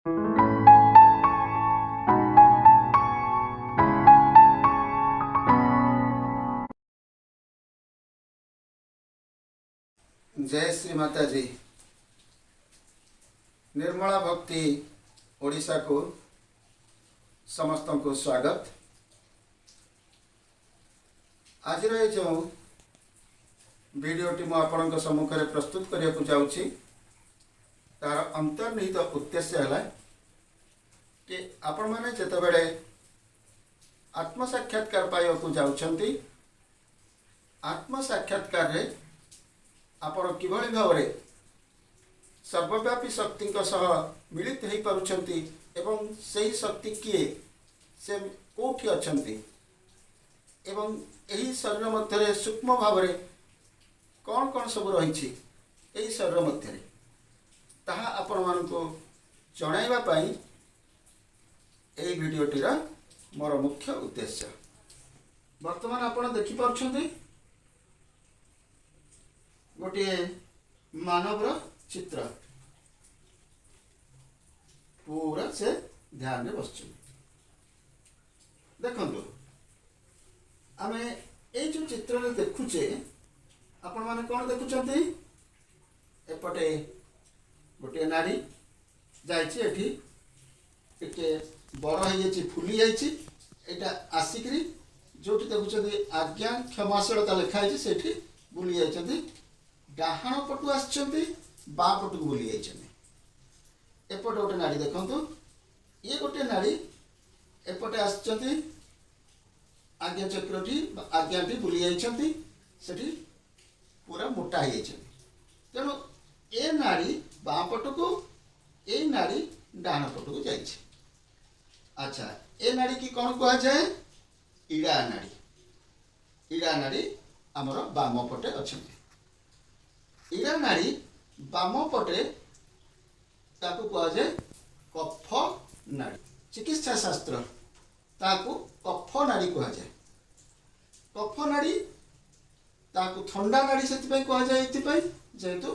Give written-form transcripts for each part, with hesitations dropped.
ଜୟ ଶ୍ରୀ ମାତାଜୀ। ନିର୍ମଳା ଭକ୍ତି ଓଡ଼ିଶାକୁ ସମସ୍ତଙ୍କୁ ସ୍ୱାଗତ। ଆଜିର ଏ ଯେଉଁ ଭିଡ଼ିଓଟି ମୁଁ ଆପଣଙ୍କ ସମ୍ମୁଖରେ ପ୍ରସ୍ତୁତ କରିବାକୁ ଯାଉଛି, ତାର ଅନ୍ତର୍ନିହିତ ଉଦ୍ଦେଶ୍ୟ ହେଲା କି ଆପଣମାନେ ଯେତେବେଳେ ଆତ୍ମସାକ୍ଷାତକାର ପାଇବାକୁ ଯାଉଛନ୍ତି, ଆତ୍ମସାକ୍ଷାତକାରରେ ଆପଣ କିଭଳି ଭାବରେ ସର୍ବବ୍ୟାପୀ ଶକ୍ତିଙ୍କ ସହ ମିଳିତ ହୋଇପାରୁଛନ୍ତି ଏବଂ ସେହି ଶକ୍ତି କିଏ, ସେ କେଉଁଠି ଅଛନ୍ତି ଏବଂ ଏହି ଶରୀର ମଧ୍ୟରେ ସୂକ୍ଷ୍ମ ଭାବରେ କ'ଣ କ'ଣ ସବୁ ରହିଛି ଏହି ଶରୀର ମଧ୍ୟରେ, ତାହା ଆପଣମାନଙ୍କୁ ଜଣାଇବା ପାଇଁ ଏହି ଭିଡ଼ିଓଟିର ମୋର ମୁଖ୍ୟ ଉଦ୍ଦେଶ୍ୟ। ବର୍ତ୍ତମାନ ଆପଣ ଦେଖିପାରୁଛନ୍ତି ଗୋଟିଏ ମାନବର ଚିତ୍ର। ପୁରା ସେ ଧ୍ୟାନରେ ବସିଛନ୍ତି। ଦେଖନ୍ତୁ, ଆମେ ଏଇ ଯେଉଁ ଚିତ୍ରରେ ଦେଖୁଛେ, ଆପଣମାନେ କ'ଣ ଦେଖୁଛନ୍ତି? ଏପଟେ ଗୋଟିଏ ନାଡ଼ି ଯାଇଛି, ଏଠି ଟିକେ ବଡ଼ ହେଇଯାଇଛି, ଫୁଲି ଯାଇଛି। ଏଇଟା ଆସିକିରି ଯେଉଁଠି ଦେଖୁଛନ୍ତି ଆଜ୍ଞା କ୍ଷମାଶୀଳତା ଲେଖା ହେଇଛି, ସେଇଠି ବୁଲି ଯାଇଛନ୍ତି। ଡାହାଣ ପଟୁ ଆସିଛନ୍ତି, ବାଁ ପଟକୁ ବୁଲି ଯାଇଛନ୍ତି। ଏପଟେ ଗୋଟେ ନାଡ଼ି ଦେଖନ୍ତୁ, ଇଏ ଗୋଟିଏ ନାଡ଼ି। ଏପଟେ ଆସିଛନ୍ତି, ଆଜ୍ଞା ଚକ୍ରଟି ଆଜ୍ଞାଟି ବୁଲି ଯାଇଛନ୍ତି, ସେଠି ପୁରା ମୋଟା ହେଇଯାଇଛନ୍ତି। ତେଣୁ ଏ ନାଡ଼ି ବାଁ ପଟକୁ, ଏଇ ନାଡ଼ି ଡାହାଣ ପଟକୁ ଯାଇଛି। ଆଚ୍ଛା, ଏ ନାଡ଼ିକି କ'ଣ କୁହାଯାଏ? ଇଡ଼ା ନାଡ଼ି। ଇଡ଼ା ନାଡ଼ି ଆମର ବାମ ପଟେ ଅଛନ୍ତି। ଇଡ଼ା ନାଡ଼ି ବାମ ପଟେ, ତାକୁ କୁହାଯାଏ କଫ ନାଡ଼ି। ଚିକିତ୍ସା ଶାସ୍ତ୍ର ତାକୁ କଫ ନାଡ଼ି କୁହାଯାଏ। କଫ ନାଡ଼ି ତାକୁ ଥଣ୍ଡା ନାଡ଼ି ସେଥିପାଇଁ କୁହାଯାଏ, ଏଥିପାଇଁ ଯେହେତୁ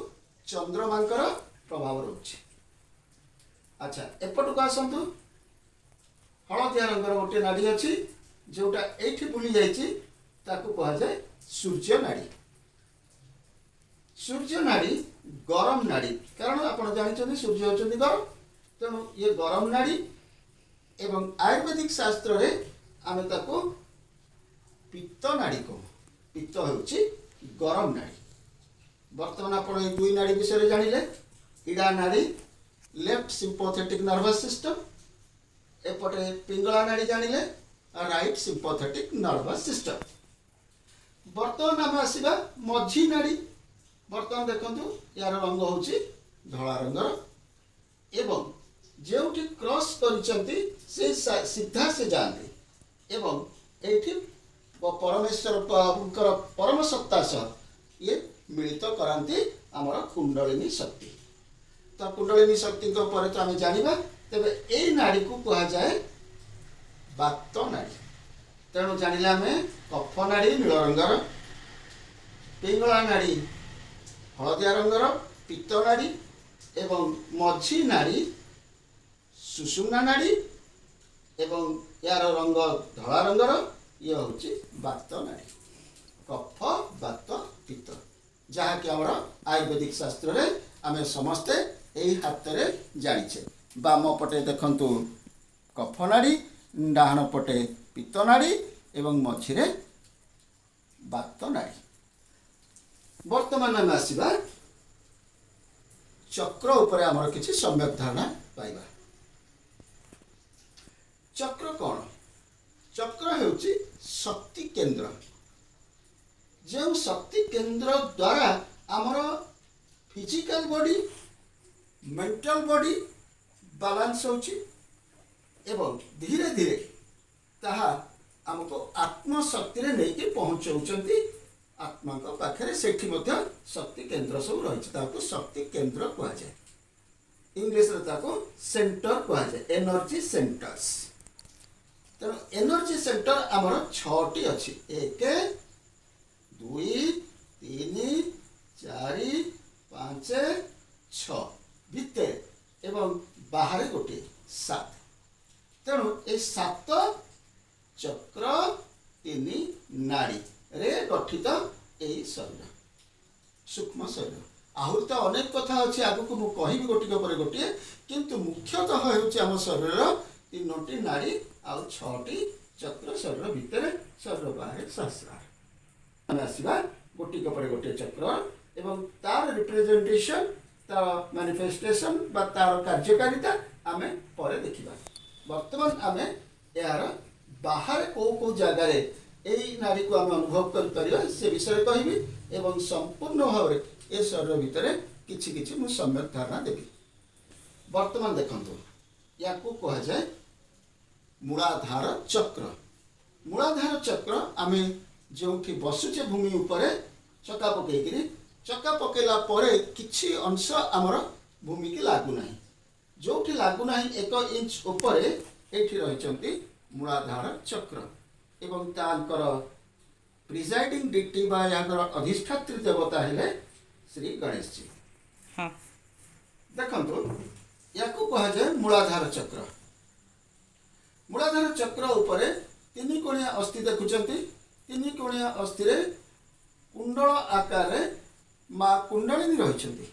ଚନ୍ଦ୍ରମାଙ୍କର ପ୍ରଭାବ ରହୁଛି। ଆଚ୍ଛା, ଏପଟକୁ ଆସନ୍ତୁ। ହଳଦିଆ ରଙ୍ଗର ଗୋଟିଏ ନାଡ଼ି ଅଛି, ଯେଉଁଟା ଏଇଠି ବୁଲି ଯାଇଛି, ତାକୁ କୁହାଯାଏ ସୂର୍ଯ୍ୟ ନାଡ଼ି। ସୂର୍ଯ୍ୟ ନାଡ଼ି ଗରମ ନାଡ଼ି, କାରଣ ଆପଣ ଜାଣିଛନ୍ତି ସୂର୍ଯ୍ୟ ହେଉଛନ୍ତି ଗରମ। ତେଣୁ ଇଏ ଗରମ ନାଡ଼ି ଏବଂ ଆୟୁର୍ବେଦିକ ଶାସ୍ତ୍ରରେ ଆମେ ତାକୁ ପିତ୍ତ ନାଡ଼ି କହୁ। ପିତ୍ତ ହେଉଛି ଗରମ ନାଡ଼ି। ବର୍ତ୍ତମାନ ଆପଣ ଏଇ ଦୁଇ ନାଡ଼ି ବିଷୟରେ ଜାଣିଲେ। ଇଡ଼ା ନାଡ଼ି ଲେଫ୍ଟ ସିମ୍ପଥେଟିକ୍ ନର୍ଭସ୍ ସିଷ୍ଟମ, ଏପଟେ ପିଙ୍ଗଳା ନାଡ଼ି ଜାଣିଲେ ରାଇଟ୍ ସିମ୍ପଥେଟିକ୍ ନର୍ଭସ୍ ସିଷ୍ଟମ। ବର୍ତ୍ତମାନ ଆମେ ଆସିବା ମଝି ନାଡ଼ି। ବର୍ତ୍ତମାନ ଦେଖନ୍ତୁ, ୟାର ରଙ୍ଗ ହେଉଛି ଧଳା ରଙ୍ଗର ଏବଂ ଯେଉଁଠି କ୍ରସ୍ କରିଛନ୍ତି ସେ ସିଧା ସେ ଯାଆନ୍ତି ଏବଂ ଏଇଠି ପରମେଶ୍ୱରଙ୍କର ପରମ ସତ୍ତା ସହ ଇଏ ମିଳିତ କରାନ୍ତି ଆମର କୁଣ୍ଡଳିନୀ ଶକ୍ତି। ତ କୁଣ୍ଡଳିନୀ ଶକ୍ତିଙ୍କ ପରେ ତ ଆମେ ଜାଣିବା। ତେବେ ଏଇ ନାଡ଼ିକୁ କୁହାଯାଏ ବାତ ନାଡ଼ି। ତେଣୁ ଜାଣିଲେ ଆମେ କଫ ନାଡ଼ି ନୀଳ ରଙ୍ଗର, ପିଙ୍ଗଳା ନାଡ଼ି ହଳଦିଆ ରଙ୍ଗର, ପିତ୍ତ ନାଡ଼ି ଏବଂ ମଝି ନାଡ଼ି ସୁଷୁମ୍ନା ନାଡ଼ି ଏବଂ ଏହାର ରଙ୍ଗ ଧଳା ରଙ୍ଗର। ଇଏ ହେଉଛି ବାତ ନାଡ଼ି। କଫ, ବାତ, ପିତ୍ତ, ଯାହାକି ଆମର ଆୟୁର୍ବେଦିକ ଶାସ୍ତ୍ରରେ ଆମେ ସମସ୍ତେ ଏଇ ହାତରେ ଜାଣିଛେ। ବାମ ପଟେ ଦେଖନ୍ତୁ କଫ ନାଡ଼ି, ଡାହାଣ ପଟେ ପିତ୍ତ ନାଡ଼ି ଏବଂ ମଝିରେ ବାତ ନାଡ଼ି। ବର୍ତ୍ତମାନ ଆମେ ଆସିବା ଚକ୍ର ଉପରେ, ଆମର କିଛି ସମ୍ୟକ ଧାରଣା ପାଇବା। ଚକ୍ର କ'ଣ? ଚକ୍ର ହେଉଛି ଶକ୍ତି କେନ୍ଦ୍ର, ଯେଉଁ ଶକ୍ତି କେନ୍ଦ୍ର ଦ୍ୱାରା ଆମର physical body, mental body balance ହେଉଛି ଏବଂ ଧୀରେ ଧୀରେ ତାହା ଆମକୁ ଆତ୍ମଶକ୍ତିରେ ନେଇକି ପହଞ୍ଚଉଛନ୍ତି ଆତ୍ମାଙ୍କ ପାଖରେ। ସେଠି ମଧ୍ୟ ଶକ୍ତି କେନ୍ଦ୍ର ସବୁ ରହିଛି, ତାହାକୁ ଶକ୍ତି କେନ୍ଦ୍ର କୁହାଯାଏ। ଇଂଲିଶରେ ତାକୁ ସେଣ୍ଟର କୁହାଯାଏ, ଏନର୍ଜି ସେଣ୍ଟର୍ସ। ତେଣୁ ଏନର୍ଜି ସେଣ୍ଟର ଆମର ଛଅଟି ଅଛି। 1, 2, 3, 4, 5, 6 ଭିତରେ ଏବଂ ବାହାରେ ଗୋଟିଏ, 7। ତେଣୁ ଏ 7 ଚକ୍ର 3 ନାଡ଼ୀରେ ଗଠିତ ଏଇ ଶରୀର, ସୂକ୍ଷ୍ମ ଶରୀର। ଆହୁରି ତ ଅନେକ କଥା ଅଛି, ଆଗକୁ ମୁଁ କହିବି ଗୋଟିକ ପରେ ଗୋଟିଏ, କିନ୍ତୁ ମୁଖ୍ୟତଃ ହେଉଛି ଆମ ଶରୀରର 3ଟି ନାଡ଼ୀ ଆଉ 6ଟି ଚକ୍ର ଶରୀର ଭିତରେ, ଶରୀର ବାହାରେ ସହସ୍ରାର। ଆମେ ଆସିବା ଗୋଟିକ ପରେ ଗୋଟିଏ ଚକ୍ର ଏବଂ ତାର ରିପ୍ରେଜେଣ୍ଟେସନ, ତାର ମ୍ୟାନିଫେଷ୍ଟେସନ ବା ତାର କାର୍ଯ୍ୟକାରିତା ଆମେ ପରେ ଦେଖିବା। ବର୍ତ୍ତମାନ ଆମେ ଏହାର ବାହାରେ କେଉଁ କେଉଁ ଜାଗାରେ ଏଇ ନାଡ଼ୀକୁ ଆମେ ଅନୁଭବ କରିପାରିବା ସେ ବିଷୟରେ କହିବି ଏବଂ ସମ୍ପୂର୍ଣ୍ଣ ଭାବରେ ଏ ଶରୀର ଭିତରେ କିଛି କିଛି ମୁଁ ସମ୍ୟକ ଧାରଣା ଦେବି। ବର୍ତ୍ତମାନ ଦେଖନ୍ତୁ, ୟାକୁ କୁହାଯାଏ ମୂଳାଧାର ଚକ୍ର। ମୂଳାଧାର ଚକ୍ର, ଆମେ ଯେଉଁଠି ବସୁଛେ ଭୂମି ଉପରେ ଚକା ପକେଇକିରି, ଚକା ପକେଇଲା ପରେ କିଛି ଅଂଶ ଆମର ଭୂମିକି ଲାଗୁନାହିଁ। ଯେଉଁଠି ଲାଗୁନାହିଁ 1 ଇଞ୍ଚ ଉପରେ, ଏଇଠି ରହିଛନ୍ତି ମୂଳାଧାର ଚକ୍ର ଏବଂ ତାଙ୍କର ପ୍ରିଜାଇଡିଂ ଡିଟି ବା ଏହାଙ୍କର ଅଧିଷ୍ଠାତ୍ରୀ ଦେବତା ହେଲେ ଶ୍ରୀ ଗଣେଶଜୀ। ଦେଖନ୍ତୁ, ୟାକୁ କୁହାଯାଏ ମୂଳାଧାର ଚକ୍ର। ମୂଳାଧାର ଚକ୍ର ଉପରେ 3 କୋଣିଆ ଅସ୍ଥି ଦେଖୁଛନ୍ତି। 3 କୋଣିଆ ଅସ୍ଥିରେ କୁଣ୍ଡଳ ଆକାରରେ ମା କୁଣ୍ଡଳିନୀ ରହିଛନ୍ତି।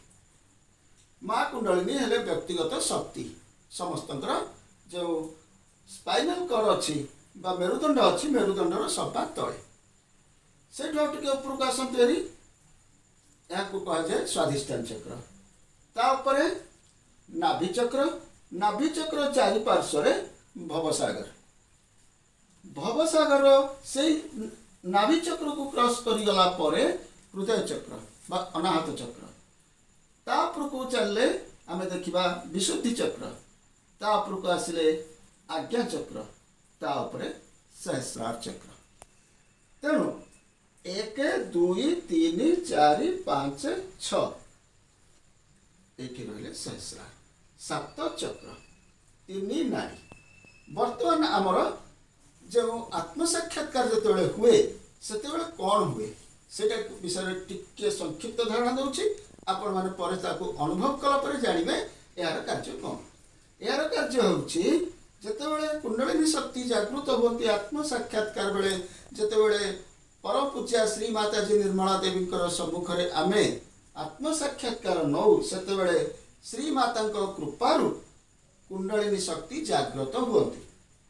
ମା କୁଣ୍ଡଳିନୀ ହେଲେ ବ୍ୟକ୍ତିଗତ ଶକ୍ତି। ସମସ୍ତଙ୍କର ଯେଉଁ ସ୍ପାଇନାଲ କର୍ଡ ଅଛି ବା ମେରୁଦଣ୍ଡ ଅଛି, ମେରୁଦଣ୍ଡର ସବା ତଳେ, ସେଇଠୁ ଆଉ ଟିକେ ଉପରକୁ ଆସନ୍ତୁ ହେରି, ଏହାକୁ କୁହାଯାଏ ସ୍ୱାଧିଷ୍ଠାନ ଚକ୍ର। ତା ଉପରେ ନାଭି ଚକ୍ର। ନାଭି ଚକ୍ର ଚାରିପାର୍ଶ୍ୱରେ ଭବସାଗର। ଭବସାଗର ସେଇ ନାଭି ଚକ୍ରକୁ କ୍ରସ୍ କରିଗଲା ପରେ ହୃଦୟ ଚକ୍ର ବା ଅନାହତ ଚକ୍ର। ତା ଉପରକୁ ଚାଲିଲେ ଆମେ ଦେଖିବା ବିଶୁଦ୍ଧି ଚକ୍ର। ତା ଉପରକୁ ଆସିଲେ ଆଜ୍ଞା ଚକ୍ର, ତା ଉପରେ ସହସ୍ରାର ଚକ୍ର। ତେଣୁ 1, 2, 3, 4, 5, 6, ଏଇଠି ରହିଲେ ସହସ୍ରାର, 7 ଚକ୍ର, 3 ନାଡ଼ୀ। ବର୍ତ୍ତମାନ ଆମର ଯେଉଁ ଆତ୍ମସାକ୍ଷାତକାର ଯେତେବେଳେ ହୁଏ, ସେତେବେଳେ କ'ଣ ହୁଏ ସେଇଟା ବିଷୟରେ ଟିକେ ସଂକ୍ଷିପ୍ତ ଧାରଣା ଦେଉଛି। ଆପଣମାନେ ପରେ ତାକୁ ଅନୁଭବ କଲା ପରେ ଜାଣିବେ ଏହାର କାର୍ଯ୍ୟ କ'ଣ। ଏହାର କାର୍ଯ୍ୟ ହେଉଛି, ଯେତେବେଳେ କୁଣ୍ଡଳିନୀ ଶକ୍ତି ଜାଗୃତ ହୁଅନ୍ତି ଆତ୍ମସାକ୍ଷାତକାର ବେଳେ, ଯେତେବେଳେ ପରମ ପୂଜ୍ୟା ଶ୍ରୀ ମାତାଜୀ ନିର୍ମଳା ଦେବୀଙ୍କର ସମ୍ମୁଖରେ ଆମେ ଆତ୍ମସାକ୍ଷାତକାର ନଉ, ସେତେବେଳେ ଶ୍ରୀ ମାତାଙ୍କ କୃପାରୁ କୁଣ୍ଡଳିନୀ ଶକ୍ତି ଜାଗ୍ରତ ହୁଅନ୍ତି।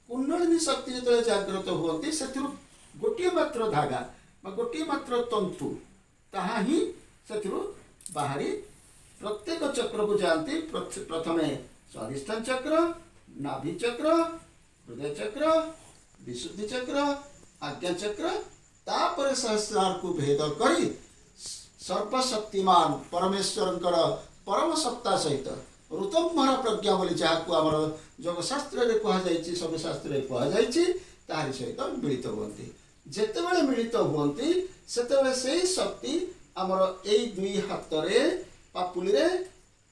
କୁଣ୍ଡଳିନୀ ଶକ୍ତି ଯେତେବେଳେ ଜାଗ୍ରତ ହୁଅନ୍ତି, ସେଥିରୁ ଗୋଟିଏ ମାତ୍ର ଧାଗା ବା ଗୋଟିଏ ମାତ୍ର ତନ୍ତୁ, ତାହା ହିଁ ସେଥିରୁ ବାହାରି ପ୍ରତ୍ୟେକ ଚକ୍ରକୁ ଯାଆନ୍ତି। ପ୍ରଥମେ ସ୍ୱାଧିଷ୍ଠାନ ଚକ୍ର, ନାଭି ଚକ୍ର, ହୃଦୟ ଚକ୍ର, ବିଶୁଦ୍ଧି ଚକ୍ର, ଆଜ୍ଞା ଚକ୍ର, ତାପରେ ସହସ୍ରାରକୁ ଭେଦ କରି ସର୍ବଶକ୍ତିମାନ ପରମେଶ୍ୱରଙ୍କର ପରମ ସତ୍ତା ସହିତ, ଋତମ୍ଭର ପ୍ରଜ୍ଞା ବୋଲି ଯାହାକୁ ଆମର ଯୋଗଶାସ୍ତ୍ରରେ କୁହାଯାଇଛି, ସବୁ ଶାସ୍ତ୍ରରେ କୁହାଯାଇଛି, ତାହାରି ସହିତ ମିଳିତ ହୁଅନ୍ତି। ଯେତେବେଳେ ମିଳିତ ହୁଅନ୍ତି, ସେତେବେଳେ ସେଇ ଶକ୍ତି ଆମର ଏଇ ଦୁଇ ହାତରେ ପାପୁଲିରେ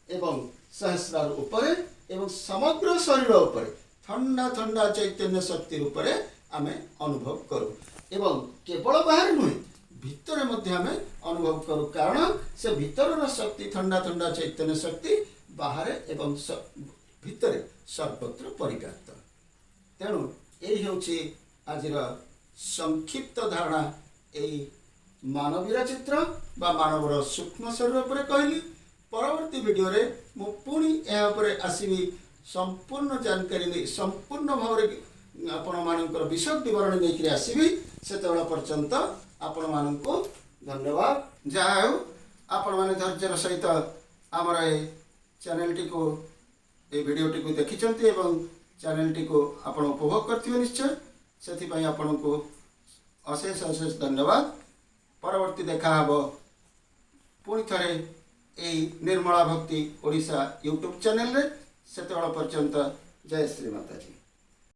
ଏବଂ ସହସ୍ରାର ଉପରେ ଏବଂ ସମଗ୍ର ଶରୀର ଉପରେ ଥଣ୍ଡା ଥଣ୍ଡା ଚୈତନ୍ୟ ଶକ୍ତି ରୂପରେ ଆମେ ଅନୁଭବ କରୁ। ଏବଂ କେବଳ ବାହାରେ ନୁହେଁ, ଭିତରେ ମଧ୍ୟ ଆମେ ଅନୁଭବ କରୁ, କାରଣ ସେ ଭିତରର ଶକ୍ତି, ଥଣ୍ଡା ଥଣ୍ଡା ଚୈତନ୍ୟ ଶକ୍ତି ବାହାରେ ଏବଂ ଭିତରେ ସର୍ବତ୍ର ପରିବ୍ୟାପ୍ତ। ତେଣୁ ଏଇ ହେଉଛି ଆଜିର ସଂକ୍ଷିପ୍ତ ଧାରଣା ଏଇ ମାନବୀର ଚିତ୍ର ବା ମାନବର ସୂକ୍ଷ୍ମ ଶରୀର ଉପରେ କହିଲି। ପରବର୍ତ୍ତୀ ଭିଡ଼ିଓରେ ମୁଁ ପୁଣି ଏହା ଉପରେ ଆସିବି, ସମ୍ପୂର୍ଣ୍ଣ ଜାନକାରୀ ନେଇ, ସମ୍ପୂର୍ଣ୍ଣ ଭାବରେ ଆପଣମାନଙ୍କର ବିଶଦ ବିବରଣୀ ନେଇକରି ଆସିବି। ସେତେବେଳେ ପର୍ଯ୍ୟନ୍ତ ଆପଣମାନଙ୍କୁ ଧନ୍ୟବାଦ। ଯାହା ହେଉ, ଆପଣମାନେ ଧୈର୍ଯ୍ୟର ସହିତ ଆମର ଏ ଚ୍ୟାନେଲଟିକୁ, ଏଇ ଭିଡ଼ିଓଟିକୁ ଦେଖିଛନ୍ତି ଏବଂ ଚ୍ୟାନେଲଟିକୁ ଆପଣ ଉପଭୋଗ କରିଥିବେ ନିଶ୍ଚୟ। ସେଥିପାଇଁ ଆପଣଙ୍କୁ ଅଶେଷ ଅଶେଷ ଧନ୍ୟବାଦ। ପରବର୍ତ୍ତୀ ଦେଖା ହେବ ପୁଣି ଥରେ ଏଇ ନିର୍ମଳା ଭକ୍ତି ଓଡ଼ିଶା ୟୁଟ୍ୟୁବ୍ ଚ୍ୟାନେଲରେ। ସେତେବେଳ ପର୍ଯ୍ୟନ୍ତ ଜୟ ଶ୍ରୀ ମାତାଜୀ।